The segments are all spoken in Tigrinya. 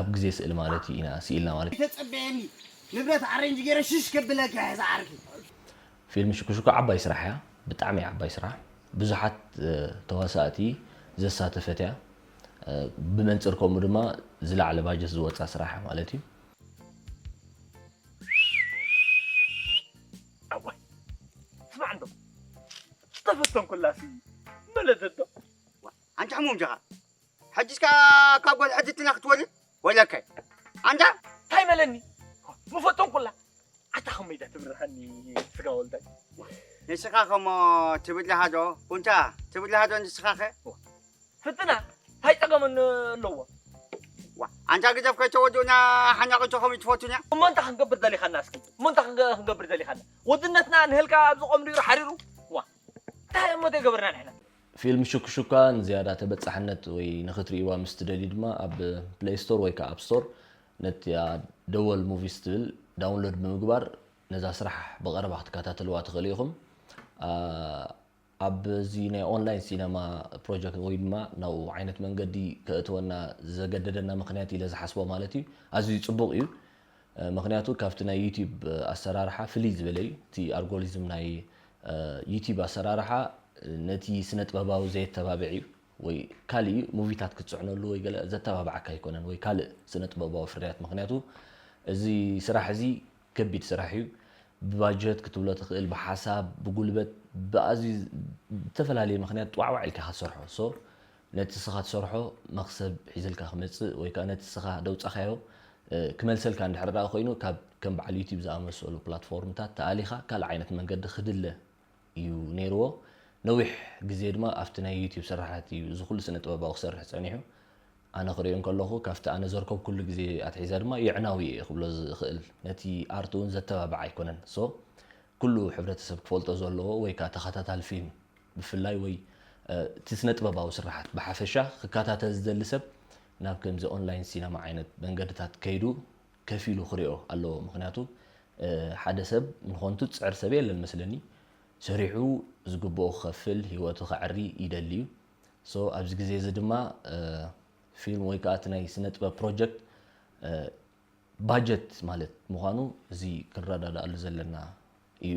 ኣብ ግዜ ስእሊ ማለት እዩ ኢና ስኢልና ማለት እዩ። ተጸበየኒ ንብረት ኣሬንጅ ገይረ ሽሽ ከብለካ እየ ዝዓርኪ። ፊልም ሽኩሽኩ ዓባይ ስራሕ እያ፣ ብጣዕሚ ዓባይ ስራሕ። ብዙሓት ተዋሳእቲ ዘሳተፈት እያ። ብመንፅር ከምኡ ድማ ዝለዓለ ባጀት ዝወፃ ስራሕ ማለት እዩ። ኣዋይ ስማዕ እንዶ ዝተፈተንኩላሲ መለተቶ ኣንታ ሕሙም ጀኻ ሕጅስካ ካብ ጓል ሕጅትና ክትወልድ ወለከ ኣንታ እንታይ መለኒ ምፈተንኩላ ኣታ ከመይዳ ትብርሃኒ ስጋ ወልዳይ ንስኻ ከሞ ትብልሃ ዶ ኩንታ ትብልሃ ዶ ንስኻ ኸ ፍትና እንታይ ጸገም ኣለዎ ዋ ኣንታ ግደፍ ከይተወዱና ሓናቕ እንተ ከምኡ ትፈቱና እሞ እንታይ ክንገብር ደሊኻና እስኪ እሞ እንታይ ክንገ- ክንገብር ደሊኻና ወድነትና ንህልካ ኣብዚ ቆምሪሩ ሓሪሩ ዋ እንታይ እሞ ዘይገበርና ንሕና ፊልም ሽኩሽኳ ንዝያዳ ተበጻሕነት ወይ ንኽትርእይዋ ምስ ትደልዩ ድማ ኣብ ፕሌይ ስቶር ወይ ከዓ ኣፕ ስቶር ነቲ ደወል ሙቪስ ትብል ዳውንሎድ ብምግባር ነዛ ስራሕ ብቐረባ ክትከታተልዋ ትኽእሉ ኢኹም። ኣብዚ ናይ ኦንላይን ሲነማ ፕሮጀክት ወይ ድማ ናብኡ ዓይነት መንገዲ ከእትወና ዘገደደና ምኽንያት ኢለ ዝሓስቦ ማለት እዩ ኣዝዩ ጽቡቕ እዩ። ምኽንያቱ ካብቲ ናይ ዩቲዩብ ኣሰራርሓ ፍልይ ዝበለ እዩ። እቲ ኣልጎሪዝም ናይ ዩቲዩብ ኣሰራርሓ ነቲ ስነ ጥበባዊ ዘየተባብዕ እዩ ወይ ካልእ እዩ ሙቪታት ክትፅዕነሉ ወይ ገለ ዘተባብዓካ ኣይኮነን ወይ ካልእ ስነ ጥበባዊ ፍርያት ምኽንያቱ እዚ ስራሕ እዚ ከቢድ ስራሕ እዩ ብባጀት ክትብሎ ትኽእል ብሓሳብ ብጉልበት ብኣዝዩ ዝተፈላለየ ምኽንያት ጧዕዋዕ ኢልካ ክትሰርሖ so ነቲ ስኻ ትሰርሖ መኽሰብ ሒዝልካ ክመፅእ ወይ ከዓ ነቲ ስኻ ደውፃኻዮ ክመልሰልካ እንድሕር ደኣ ኮይኑ ካብ ከም በዓል ዩቲብ ዝኣመሰሉ ፕላትፎርምታት ተኣሊኻ ካልእ ዓይነት መንገዲ ክድለ እዩ ነይርዎ ነዊሕ ግዜ ድማ ኣብቲ ናይ ዩቲብ ስራሓት እዩ እዚ ኩሉ ስነ ጥበባዊ ክሰርሕ ፀኒሑ ኣነ ክሪኦ እንከለኹ ካብቲ ኣነ ዘርከብኩሉ ግዜ ኣትሒዘ ድማ የዕናዊ እየ ክብሎ ዝኽእል ነቲ ኣርት እውን ዘተባብዕ ኣይኮነን so ኩሉ ሕብረተሰብ ክፈልጦ ዘለዎ ወይ ከዓ ተኸታታሊ ፊልም ብፍላይ ወይ እቲ ስነ ጥበባዊ ስራሓት ብሓፈሻ ክከታተል ዝደሊ ሰብ ናብ ከምዚ ኦንላይን ሲነማ ዓይነት መንገድታት ከይዱ ከፊሉ ክሪኦ ኣለዎ ምክንያቱ ሓደ ሰብ ንኾንቱ ዝፅዕር ሰብ የለን መስለኒ ሰሪሑ ዝግብኦ ክኸፍል ህይወቱ ከዕሪ ይደሊ እዩ so ኣብዚ ግዜ እዚ ድማ ፊልም ወይ ከዓ እቲ ናይ ስነ ጥበብ ፕሮጀክት ባጀት ማለት ምዃኑ እዚ ክንረዳዳኣሉ ዘለና እዩ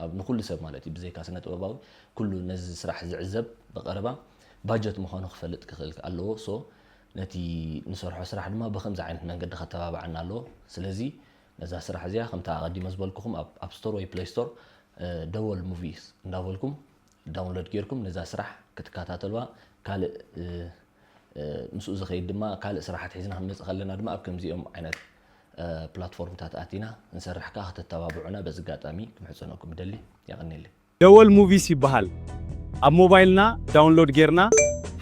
ኣብ ንኩሉ ሰብ ማለት እዩ ብዘይካ ስነ ጥበባዊ ኩሉ ነዚ ስራሕ ዝዕዘብ ብቀረባ ባጀት ምዃኑ ክፈልጥ ክኽእል ኣለዎ so ነቲ ንሰርሖ ስራሕ ድማ ብከምዚ ዓይነት መንገዲ ከተባብዓና ኣለዎ ስለዚ ነዛ ስራሕ እዚኣ ከምታ ኣቐዲመ ዝበልኩኹም ኣብ ኣፕ ስቶር ወይ ፕለይ ስቶር ደወል ሙቪስ እንዳበልኩም ዳውንሎድ ጌርኩም ነዛ ስራሕ ክትከታተልዋ ካልእ ምስኡ ዝኸይድ ድማ ካልእ ስራሓት ሒዝና ክንመፅእ ከለና ድማ ኣብ ከምዚኦም ዓይነት ፕላትፎርምታት ኣቲና ንሰርሕ ከዓ ከተተባብዑና በዚ ኣጋጣሚ ክምሕፀነኩም ይደሊ የቐኒለይ ደወል ሙቪስ ይበሃል ኣብ ሞባይልና ዳውንሎድ ጌርና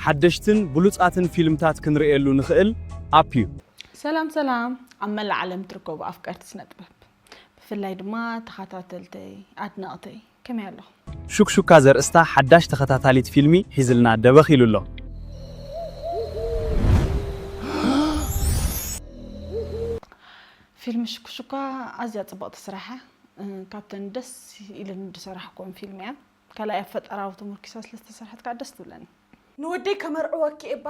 ሓደሽትን ብሉፃትን ፊልምታት ክንርእየሉ ንኽእል ኣፕ እዩ ሰላም ሰላም ኣብ መላእ ዓለም ትርከቡ ኣፍቀርቲ ስነ ጥበብ ብፍላይ ድማ ተኸታተልተይ ኣድነቕተይ ከመይ ኣለኹም ሹክሹካ ዘርእስታ ሓዳሽ ተኸታታሊት ፊልሚ ሒዝልና ደበኽ ኢሉ ኣሎ። ፊልም ሽኩሽኳ ኣዝያ ጽብቕቲ ስራሕ እያ። ካብተን ደስ ኢልን ዝሰራሕኩወን ፊልም እያ። ካልኣይ ኣብ ፈጠራዊ ተመርኪሳ ስለ ዝተሰርሐት ከዓ ደስ ትብለኒ። ንወደይ ከመርዕወኪ እባ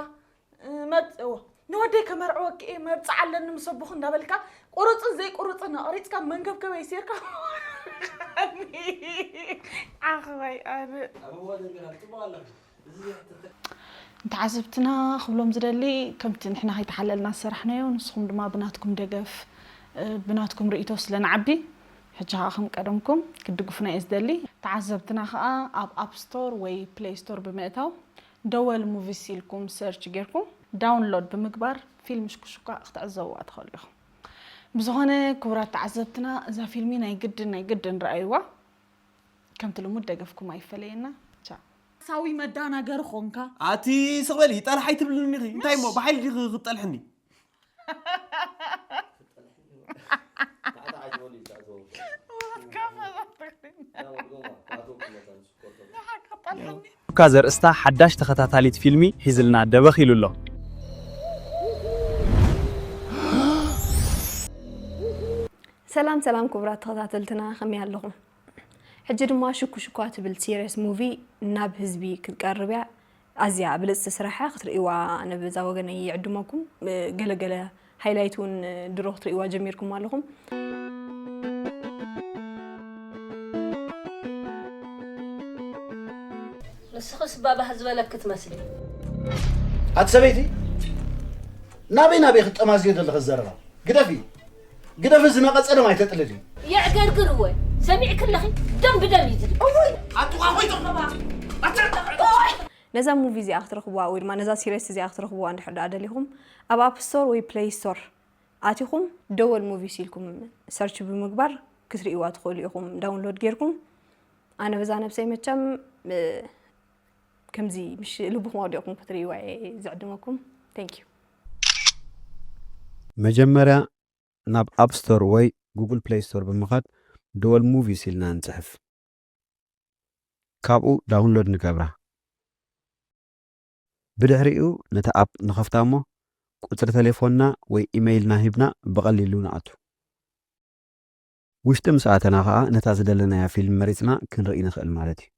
መብፅእዎ ንወደይ ከመርዕወኪ እየ መብፅዕ ኣለኒ ምስ ኣቦኹ እንዳበልካ ቁሩፅን ዘይቁሩፅን ኣቕሪፅካ መንገብገበይ ሴርካ ዓኽባይ ኣነ ንተዓዘብትና ክብሎም ዝደሊ ከምቲ ንሕና ከይተሓለልና ዝሰራሕናዮ ንስኹም ድማ ብናትኩም ደገፍ ብናትኩም ርእቶ ስለ ንዓቢ ሕጂ ከዓ ከም ቀደምኩም ክትድግፉና እየ ዝደሊ ተዓዘብትና ከዓ ኣብ ኣፕ ስቶር ወይ ፕሌይ ስቶር ብምእታው ደወል ሙቪስ ኢልኩም ሰርች ጌርኩም ዳውንሎድ ብምግባር ፊልም ሽኩሽኳ ክትዕዘብዋ ትኽእሉ ኢኹም ብዝኾነ ክቡራት ተዓዘብትና እዛ ፊልሚ ናይ ግድን ናይ ግድን ረኣይዋ ከምቲ ልሙድ ደገፍኩም ኣይፈለየና ቻ ሳዊ መዳናገሪ ኾንካ ኣቲ ስቕበሊ ጠልሕ ኣይትብልኒ ኢኺ እንታይ እሞ ብሓይሊ ዲኺ ክትጠልሕኒ ካ ዘርእስታ ሓዳሽ ተኸታታሊት ፊልሚ ሒዝልና ደበኽ ኢሉ ኣሎ። ሰላም ሰላም ክቡራት ተኸታተልትና ከመይ ኣለኹም? ሕጂ ድማ ሽኩ ሽኳ ትብል ሲሪየስ ሙቪ ናብ ህዝቢ ክትቀርብ እያ። ኣዝያ ብልጽቲ ስራሕ ክትርእይዋ ኣነ በዛ ወገነይ ይዕድመኩም። ገለገለ ሃይላይት እውን ድሮ ክትርእይዋ ጀሚርኩም ኣለኹም። ንስኽስ ባባህ ዝበለክ ትመስሊ። ኣቲ ሰበይቲ ናበይ ናበይ ክትጠማዝዮ ዘለኺ ዘረባ ግደፊ ግደፊ ዝነቐጸ ደም ኣይተጥልል እዩ የዕገርግር እወ ሰሚዕክ ኣለኺ ደም ብደም እዩ ዝብል ነዛ ሙቪ እዚኣ ክትረኽብዋ ወይ ድማ ነዛ ሲሪስ እዚኣ ክትረኽብዋ እንድሕር ደኣ ደሊኹም ኣብ ኣፕ ስቶር ወይ ፕሌይ ስቶር ኣቲኹም ደወል ሙቪስ ኢልኩም ሰርች ብምግባር ክትርእይዋ ትኽእሉ ኢኹም ዳውንሎድ ጌርኩም ኣነ በዛ ነብሰይ መቸም ከምዚ ምሽ ልብኹም ኣውዲቕኩም ክትርእይዋ እየ ዝዕድመኩም thank you መጀመርያ ናብ ኣፕ ስቶር ወይ ጉግል ፕሌይ ስቶር ብምኻድ ደወል ሙቪስ ኢልና ንፅሕፍ ካብኡ ዳውንሎድ ንገብራ ብድሕሪኡ ነታ ኣፕ ንኸፍታ እሞ ቁፅሪ ተሌፎንና ወይ ኢመይልና ሂብና ብቐሊሉ ንኣቱ ውሽጢ ምስ ኣተና ኸዓ ነታ ዝደለናያ ፊልም መሪፅና ክንርኢ ንኽእል ማለት እዩ